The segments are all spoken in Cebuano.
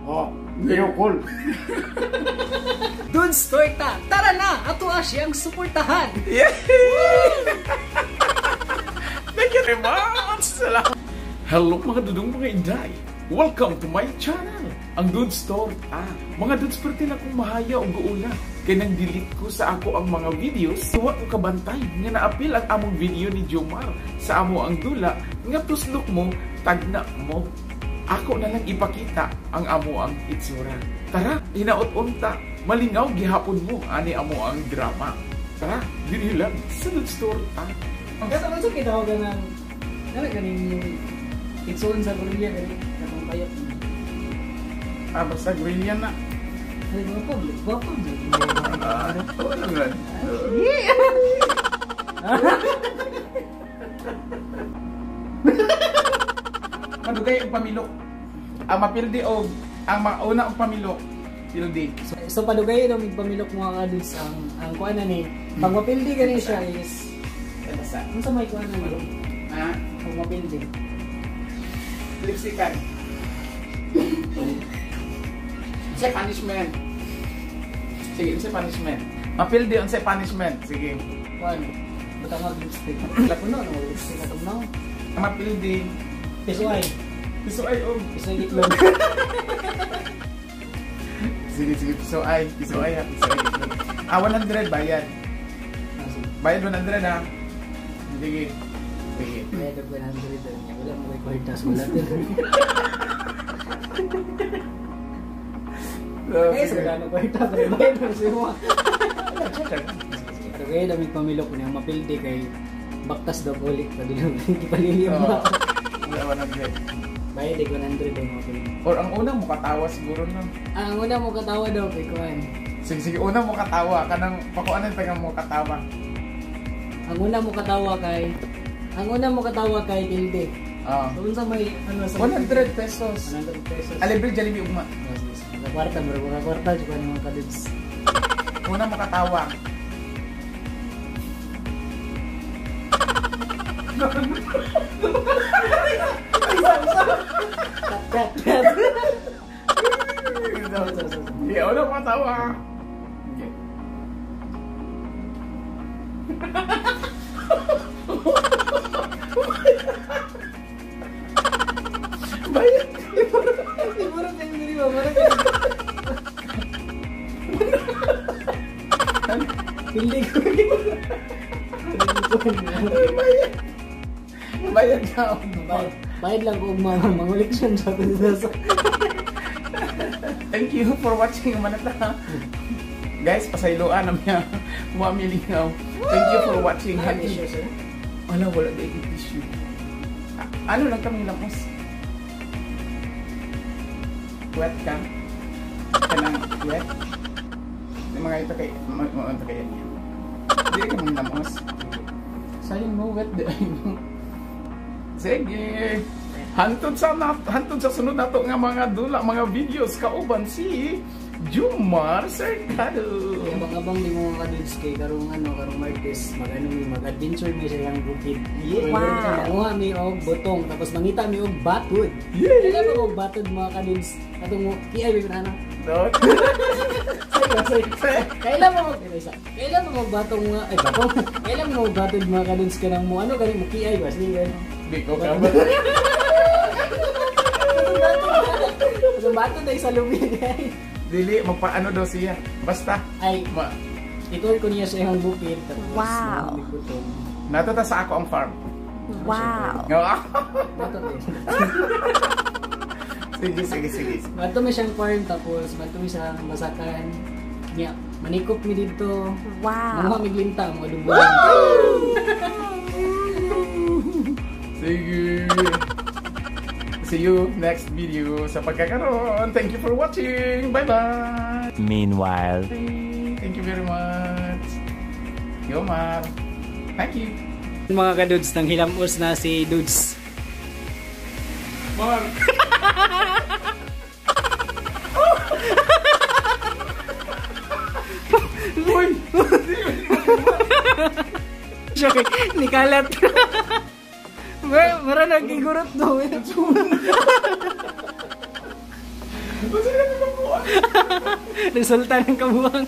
Oh, video call. Dudes Torta, tara na! Ato siyang suportahan! Yeah! Thank you very much! Salamat! Hello mga dudong mga inday! Welcome to my channel! Ang Dudes Torta. Mga dudes, perti na kong mahaya o guula. Kay nang delete ko sa ako ang mga videos, wa ko kabantay nga naapil ang among video ni Jomar sa amo ang dula nga tuslok mo, tagna mo. Ako na lang ipakita ang amo ang itsura. Tara, hinaot unta, malingaw gihapon mo ani amo ang drama. Tara, dili lang sa Dudes Torta. Kaya sa kita ko ganang ano ganing itsuon sa gorilla gani katong bayot. Ah, basta gorilla na. Ay, gwapo, gwapo. Oo naman. Yeah. Madugay ang pamilok. Ang mapildi og ang mauna og pamilok. Pildi. So padugay daw mig pamilok mga kadudes ang kuan na ni. Pag mapildi gani siya is basta. Unsa may kuan na ni? Ha? Pag mapildi. Lipsikan. Sa punishment. Sige, unsa punishment? Mapildi unsa punishment? Sige. Kuan. Butang mag lipstick. Puno no lipstick atong no. Ang mapildi piso ay. Piso ay og piso itlog. Sige, sige, piso ay, piso ay, piso ay. Ah, 100 bayad. Bayad 100 ha. Sige. Sige. Bayad og 100 niya. Wala mo kay kwarta sa wala. Eh, sa wala na kwarta pero bayad mo sa imo. Pero kaya dami pamilok niya mapildi kay baktas daw ulit padulong gipalili mo. Wala 100. Bayad og 100 daw mapildi. Or ang unang mukatawa siguro no. Ah, ang unang mukatawa daw kay kuan. Sige, sige, unang mukatawa kanang pakuanan tagang mukatawa. Ang unang mukatawa kay pildi. Ah. So unsa may ano sa 100 pesos. 100 pesos. Alibre Jollibee ugma. Mga kwarta, bro, mga kwarta jud ni mga kadudes. Unang mukatawa. Cut, cut. Yeah, unang mukatawa. Okay. Bayad. Siguro kayo diri ba? Mara kayo. Pildi ko. Bayad. Bayad ka. Bayad lang ko ugma manguliksyon sa ato. Thank you for watching manata. Guys, pasayloan na miya. Muamilingaw. Thank you for watching. Wala, wala di tissue. Ano lang kami lamos? Wet ka? Kanang wet? Yung mga ito kay mga ito kay niya. Hindi ka mong lamos. Sayang mo wet di ay mo. Sige. Hantod sa sunod nato nga mga dula, mga videos kauban si Jomar Cercado. Abang-abang ni mga kadudes kay karong ano, karong Martes, mag-ano mi, mag-adventure mi sa iyang bukid. Yeah. Wow. Manguha mi og botong tapos mangita mi og batod. Yeah. Kailan pa og batod mga kadudes? Atong mo kiay mi na. No. Sayo. Kailan mo kailan mo batong mga ay batong. Kailan mo batod mga kadudes kanang mo ano gani mo kiay ba sige. Di ko ka ba. Atong batod ay sa lubi. Dili, magpaano daw siya. Basta. Ay, itour ko niya sa iyang bukid. Tapos, wow. Natuta sa ako ang farm. Wow. Sige, sige, sige. Mato mi siyang farm, tapos mato mi siyang basakan. Niya, manikop mi dito. Wow. Manguha mi glinta, mga dubulan. Sige. See you next video sa pagkakaroon. Thank you for watching. Bye-bye. Meanwhile. Thank you very much. Jomar. Thank you. Mga kadudes, nang hilamos na si Dudes. Mar. Uy! Siya kay nikalat. Mara nagigurot daw. Unsa ka kabuang? Resulta ng kabuang.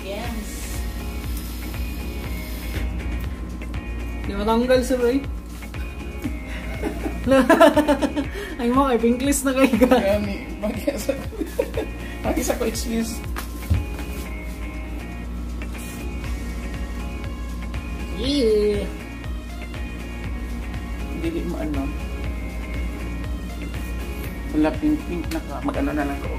Yes. Di matanggal sir eh. Ay mo kay pinklis na kay ka. Gani, bagay sa ko excuse. Yeah. Dili mo ano. Wala pink pink na ka. Mag-ano na lang ko.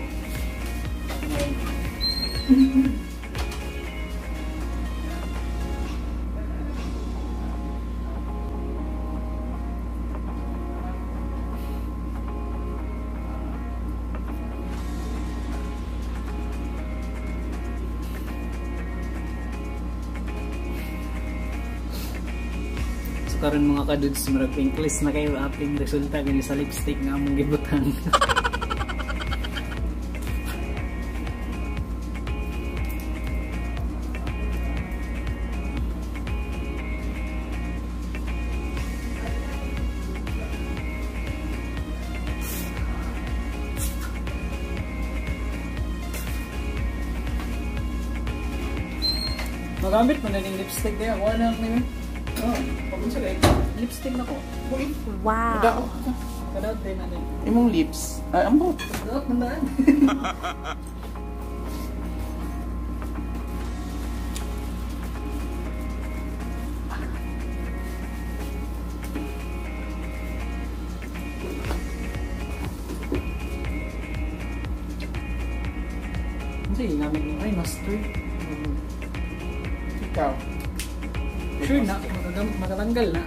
So karon mga kadudes, murag pinklis na kayo ating resulta kini sa lipstick nga among gibutang. Magamit mo na ning lipstick kaya wala na ni. Oh, pag sa leg. Lipstick na ko. Uy, Wow. daot. Kadaot din na din. Imong lips. Ay, ambot. Daot man daan. Ano yung gamit mo? Ay, mustard. Ikaw. Sure na, makatanggal na.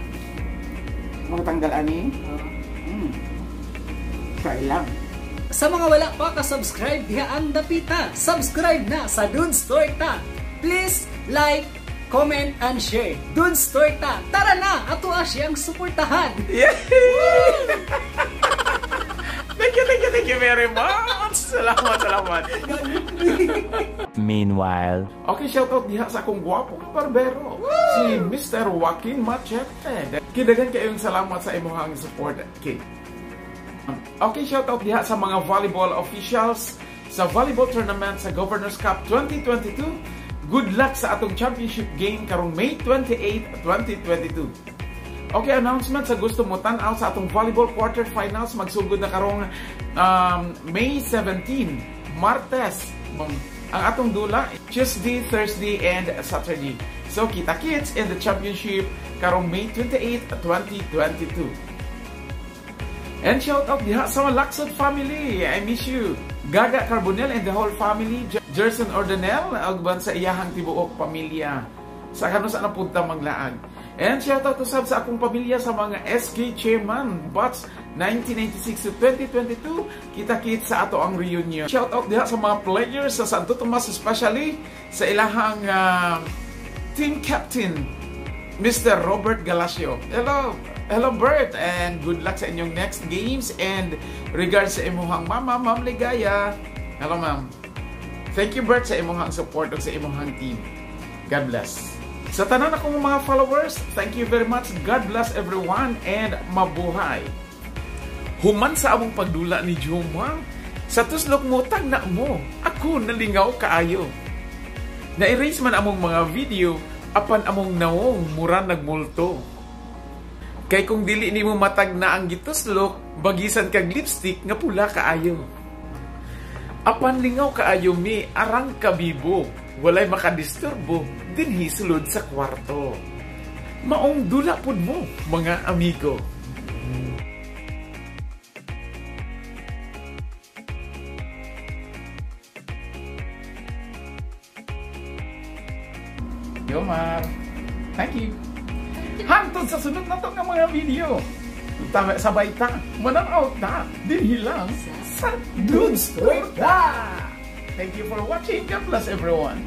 Makatanggal ani? Try lang. Sa mga wala pa ka-subscribe diha ang dapita. Subscribe na sa Dudes Torta. Please like, comment, and share. Dudes Torta. Tara na! Ato siyang suportahan. Yeah! Thank you very much. Salamat, salamat. Meanwhile. Okay, shoutout diha sa akong gwapong barbero, si Mr. Joaquin Machete. Kidagan kayong salamat sa imuhang support. Okay. Okay, shoutout diha sa mga volleyball officials sa volleyball tournament sa Governor's Cup 2022. Good luck sa atong championship game karong May 28, 2022. Okay, announcement sa gusto mo tan-aw sa atong volleyball quarterfinals magsugod na karong May 17, Martes. Ang atong dula Tuesday, Thursday, and Saturday. So kita kits in the championship karong May 28, 2022. And shout out diha sa Laksot family. I miss you. Gaga Carbonell and the whole family. Jerson Ordanel ug sa iyahang tibuok pamilya. Sa kano sa napunta manglaag. And shout out to sab sa akong pamilya sa mga SK Chairman Batch 1996 to 2022. Kita-kits sa ato ang reunion. Shout out diha sa mga players sa Santo Tomas, especially sa ilahang team captain Mr. Robert Galacio. Hello, hello Bert, and good luck sa inyong next games, and regards sa imuhang mama, Ma'am Ligaya. Hello ma'am. Thank you Bert sa imuhang support ug sa imuhang team. God bless. Sa tanan akong mga followers, thank you very much. God bless everyone and mabuhay. Human sa among pagdula ni Jomar, sa tuslok mo, tagna mo, ako nalingaw kaayo. Na-erase man among mga video, apan among naong mura nagmulto. Kay kung dili nimo matagna ang gituslok, bagisan kag lipstick nga pula kaayo. Apan lingaw kaayo mi, arang kabibo, walay makadisturbo, dinhi sulod sa kwarto. Maong dula pud mo, mga amigo. Yomar, thank you. Hangtod sa sunod na to nga mga video. Sabay ta, mananaw ta, dinhi lang sa Dudes Torta. Thank you for watching. God bless everyone.